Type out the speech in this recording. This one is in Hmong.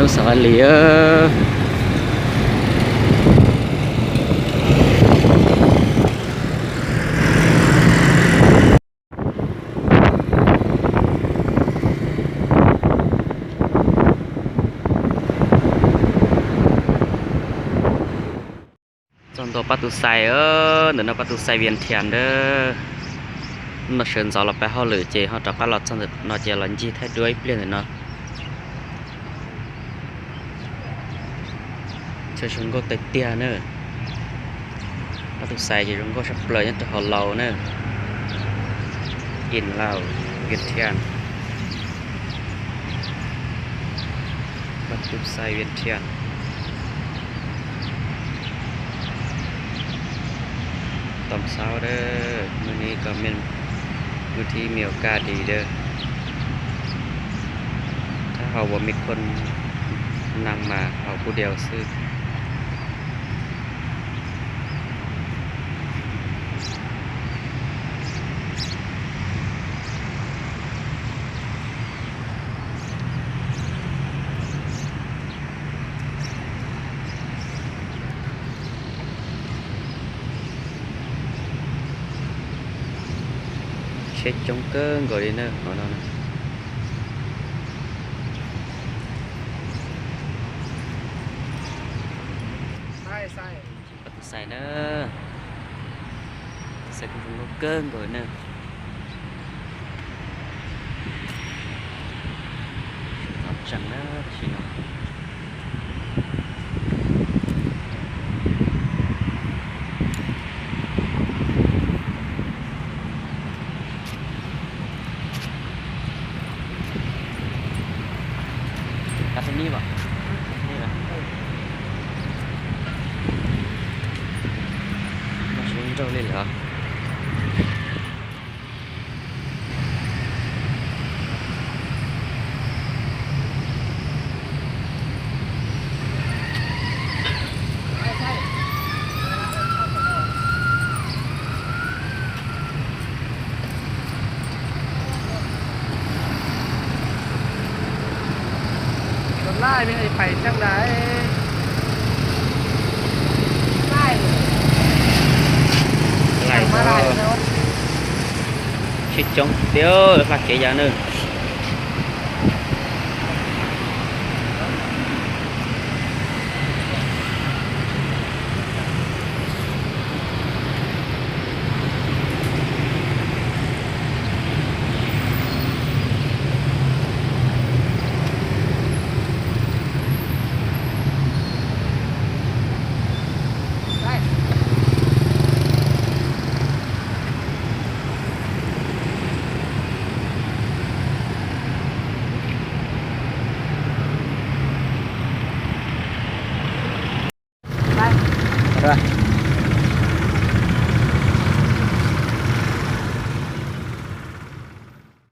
Xav li txog ntua Pab Tus Xais, ntawm no Pab Tus Xais Vias Thias ntawd. Hnub no sawv ntxov los pab hauj lwm ces ho rov qab los txog ntawm no ces los ncig thaij duab ib pliag ntawm no. Chaw zoo nkauj tiag tiag na. Pab Tus Xais ces zoo nkauj tshaj plaws nyob rau hauv Laus na. In Laos, Vias Thias. Pab Tus Xais Vias Thias. Tóm sáu đó,มื้อนี้ก็เป็นมื้อที่มีโอกาสดีเด้อ ถ้าเฮาบ่มีคนนำมา เฮาผู้เดียวซื่อ Tsheb coob kawg nkaus li na qhov no na. Pab Tus Xais na. Tus Xais kuj zoo nkauj kawg nkaus na. Tseem na, tam sim no. Qab thib ib os. Thib ib os. Nrog li lawm. Laij, laij, tsheb coob tiag, hla kev ya na.